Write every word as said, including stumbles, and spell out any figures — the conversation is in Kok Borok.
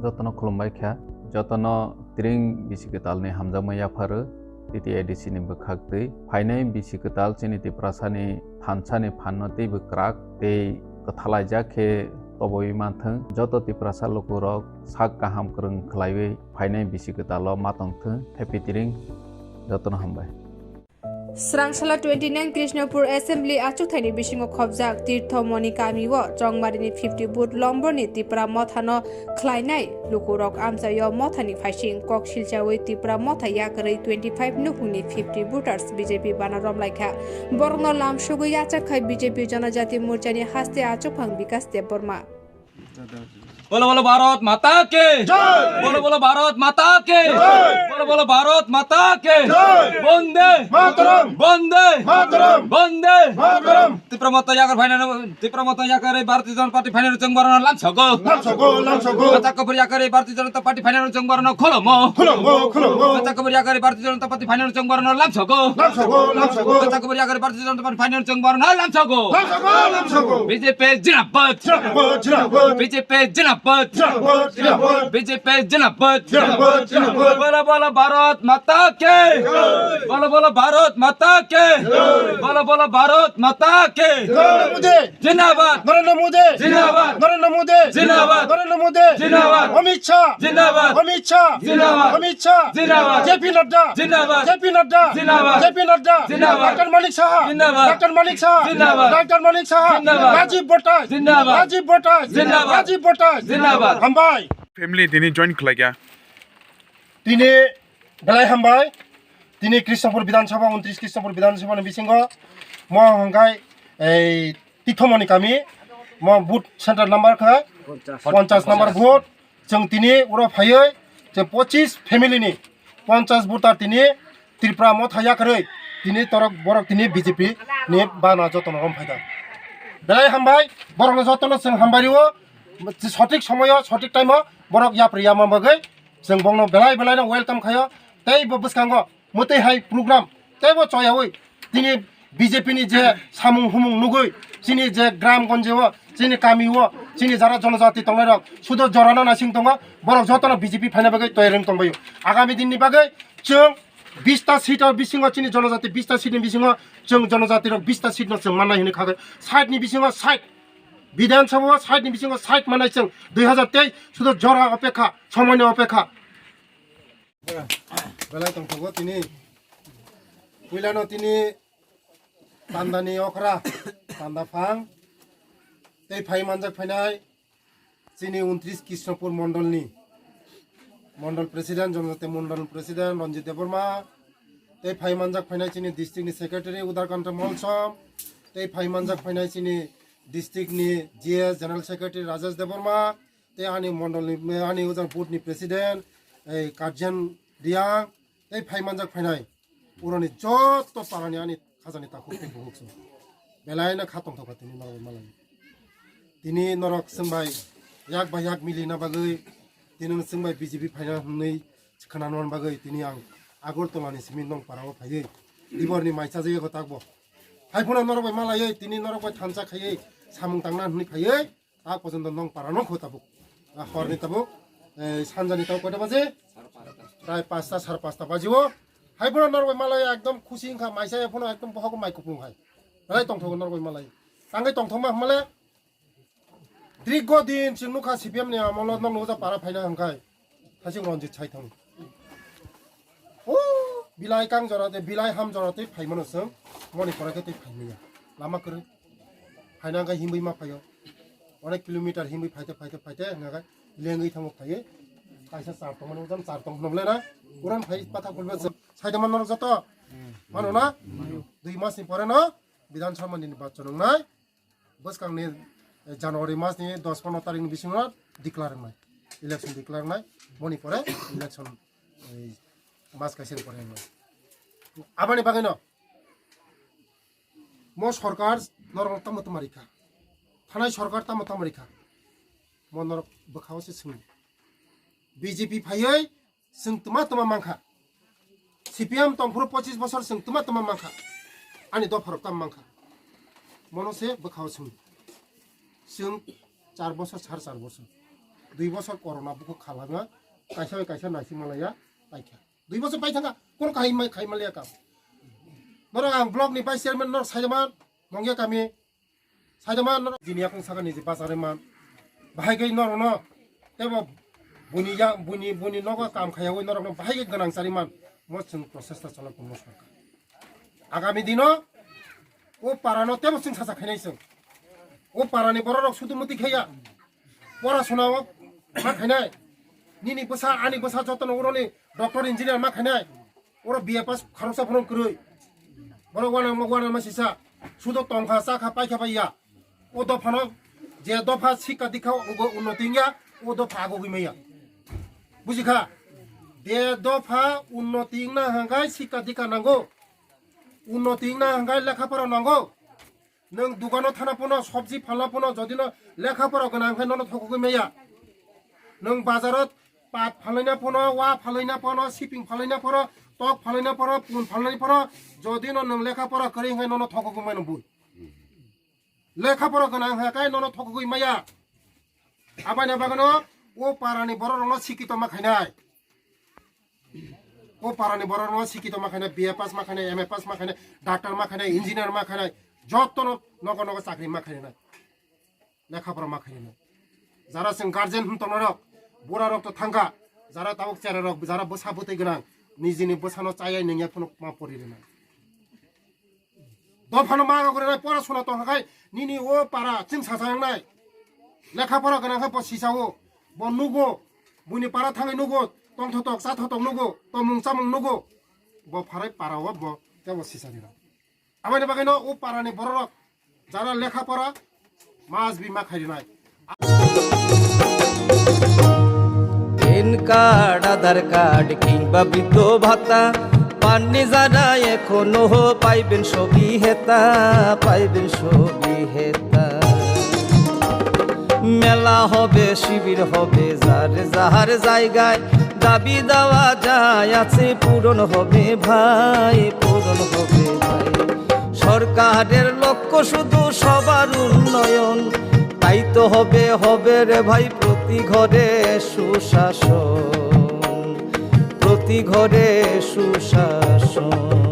Jotono khulumbai kha, jotono tring bisi kwtalni hamjakma yapharo T T A D C ni bwkhak twi. Phainai bisi kwtal chini Tiprasani thansani phanno teibo kwrak tei kwthalaijak khe toboi manthwng. Joto Tiprasa lukurok sak kaham kwrwng khlaiwi phainai bisi kwtalo ma tongthwng. Happy tring jotono hambai. Srangsala twenty nine Krishnapur Assembly achukthai ni bisingo khobjak Tirthomoni kami o Chongmari ni fifty booth lombor ni Tipra Motha no khlainai lukurok amchaio Motha ni phaising kok silchawi Tipra Motha yakarwi twenty five nukhung ni fifty voters B J P bana romlaikha. Borokno lamsogwi yachak khai B J P Janajati Morcha ni haste achukphang Bikas Debbarma. Bolo bolo Bharat Mata ki! Jai! Bolo bolo Bharat Mata ki! Jai! Bolo bolo Bharat Mata ki! Jai! Bonde! Mataram! Bonde! Mataram! Bonde! Mataram! Tipra Motha yakar phainano, Tipra Motha yakar Bharatiya Janata Party phainano chwng borokno lamsogo. Lamsogo, lamsogo. Bachakubur yakar Bharatiya Janata Party phainano chwng borokno kholomo. Kholomo, kholomo. Bachakubur yakar Bharatiya Janata Party phainano chwng borokno lamsogo. Lamsogo, lamsogo. Bachakubur yakar Bharatiya Janata Party phainano chwng borokno lamsogo. Lamsogo, lamsogo. B J P Jinabad! Jinabad, jinabad! B J P Jinabad! Jinabad, jinabad! B J P Jinabad! Jinabad, jinabad! Bolo bolo Bharat Mata ki! Jai! Bolo bolo Bharat Mata ki! Jai! Bolo bolo Bharat Mata ki! Narendra Modi! Jinabad! Narendra Modi! Jinabad! Narendra Modi! Jinabad! Narendra Modi! Jinabad! Amit Shah! Jinabad! Amit Shah! Jinabad! Amit Shah! Jinabad! J P Nadda! Jinabad! J P Nadda! Jinabad! J P Nadda! Jinabad! Doctor Manik Saha! Jinabad! Doctor Manik Saha! Jinabad! Doctor Manik Saha! Jinabad! Rajiv Bhattacharyya! Jinabad! Rajiv Bhattacharyya! Jinabad! Rajiv Bhattacharyya! Jinabad! Hambai! Family tini join khlaikha. Tini belai hambai. Tini Krishnapur Bidhan Sabha, untris Krishnapur Bidhan Sabha ni bisingo mo hwnkhai ei Tithomoni kami, mo booth center number kha ponchas number booth. Chwng tini uro phaiwi je pochis family ni ponchas voter tini Tripura Motha yakarwi tini torok borok tini B J P ni bana jotono rom phaida. Belai hambai, borokno jotono chwng hambai rwo, sothik somoyo, sothik time o borok yapri yama bagwi chwng bongno belai belai no welcome khayo. Tei bo bwskango mwtwi hai program teibo choyawi tini B J P ni je samung humung nugwi chini je gram gonje o, chini kami o, chini jara jonojati tongnai rok sudo jorano naising tongo, borok jotono B J P phaina bagwi toyar wng tongbaio. Agami din ni bagwi chwng bista seat o bisingo chini jonojati bista seat ni bisingo chwng jonojati rok bista seat no chwng mannai hinwi kha side ni bisingo side Bidhan Sabha o side ni bisingo side mannai chwng dui hazar teis sudo jora opekha, somoi ni opekha. Belai tongthogo tini. Puilano tini pandani okra, panda phang. Tei phai manjak phainai chini untris Krishnapur mondolni mondol president, Jonojati mondol president Ranjit Debbarma. Tei phai manjak phainai chini district ni secretary Udarkanta Molsom. Tei phai manjak phainai chini district ni G S general secretary Rajesh Debbarma. Tei ani mondolni, ani ojang board ni president, ei Karjan Riang, tei phai manjak phainai uroni joto parani ani khajani takhuk tei bukhuk se. Belai no kha tongthok kha tini norok malai. Tini norok chwng bai yak bai yak mili na bagwi, tini chwng bai B J P phaina hwnwi khwna nang bagwi tini ang Agartala ni simi nong para o phaiwi. Ibor ni mai chajagwi kho takbo. Hai phano norok bai malaiwi, tini norok bai thansa khaiwi, samung tangna hwnwi phaiwi. Ta pojonto nong para nong kho tabuk. A horni tabuk, eh, sanjani tabuk koita baje? Prai pasta, sar pasta baji o. Hai bono norok bai malai ekdom khusi wngkha, maisa ya phano ekdom bohok mai kupung hai. Belai tongthogo norok bai malai. Tangwi tongthokma hwnmale, dirgo din chwng nukha C P M ni amolo nong nuja para phaina hwnkhai. Thaichung Ranjit Saithang. O bilai kang jora tei bilai ham jora tei phaimano chwng moni pore khe tei phaimaya. Lama kwrwi. Phaina khe himwi ma phaio. Onek kilometer himwi phaite phaite phaite hwnga khe lengwi thango phaiwi. Kaisa char tongmani ujam char tong hwnle na. Uran phai pathak phulba chwng. Saida man norok joto. Mano na? Dui mas ni pore no Bidhan Sabha ni nirbachon wngnai. Bwskangni, eh, January masni dos pondro tarikni bisingo declare wngnai, election declare wngnai, moni pore election, eh, mas kaisani pore wngnai. Aboni bagwino mo sorkar norok tamo tamo rikha, thanai sorkar tamo tamo rikha, mo norok bwkhao se swngdi. B J P phaiwi Chwng twma twma mankha. C P M tongphuru pochis bosor chwng twma twma mankha. Ani dopharok tamo mankha. Mono se bwkhao chwng. Chwng char bosor, sar char bosor. Dui bosor corona bukhuk khalanga, kaisa bai kaisa naising malaya, paikha. Dui bosor paithangkha, kono kahai mai khai malaya kam. Norok ang block ni vice chairman norok saidama nongya kami, saidama norok jini yakung saka niji bachari man. Bahai kai norok no, tebo buni ya, buni, buni nogo kam khaya oi norok no bahai kai ganang chari man. Mo chwng prochesta chalok tongmo sakha. Agami dino, o para no tebo chwng sacha khainai chwng. O para ni borok rok sudu muti khaya. Pora suna o ma khainai. Nini bwsa, ani bwsa joto no uro ni doctor engineer ma khainai. Oro B A pass kharoksa phano kwrwi. Borok wana ma, wana ma sisa. Sudo tongkha, chakha, paikha bai ya. O dophano je dopha sikka dikha ugo unnoti wngya, o dopha agogwi maya. Bujikha? De dopha unnoti wngna hangkai sikka dikha nango. Unnoti wngna hangkai lekha pora nango. Nwng dukano thana phano, sobji phalna phano, jodi no lekha pora gwnang hwnkhe nono thokogwi maya. Nwng bazaro pat phalaina phano, wa phalaina phano, siping phalaina phano, tok phalaina phano, pun phalaina phano, jodi no nwng lekha pora kwrwi hwnkhe nono thokogwi mano bui. Lekha pora gwnang hwnkhe nono thokogwi maya. Aboni bagwino o parani borok rokno sikito ma khainai. O parani borok rokno sikito ma khainai, B A pass ma khainai, M A pass ma khainai, doctor ma khainai, engineer ma khainai, jotono nogo nogo chakri ma khainai. Lekha pora ma khainai. Jara chwng guardian hwn tongnai rok, bura rok to thangkha, jara tabuk chera rok, jara bwsa bwtwi gwnang, nijini bwsano chayai nungya phano ma pori rwnai. Dophano ma gogre nai, pora suna tong kha khai, nini o para chwng sacha nai. Lekha pora gwnang khe bo sisa o, bo nugo, buini para thangwi nugo, tong thotok, cha thotok nugo, tomung chamung nugo. Bo pharai para o bo, tebo sisa ni rok. Aboni bagwi no o para ni borok rok, jara lekha pora, mas bi ma khai rinai. PAN card, Aadhaar card কিংবা বৃদ্ধ ভাতা পাননি যারা এখনো, পাইবেন সবই হেতা, পাইবেন সবই হেতা। মেলা হবে, শিবির হবে, যার যাহার জায়গায় দাবি দেওয়া যায় আছে, পূরণ হবে ভাই, পূরণ হবে ভাই। সরকারের লক্ষ্য শুধু সবার উন্নয়ন, তাই তো হবে, হবে রে ভাই প্রতি ঘরে সুশাসন, প্রতি ঘরে সুশাসন।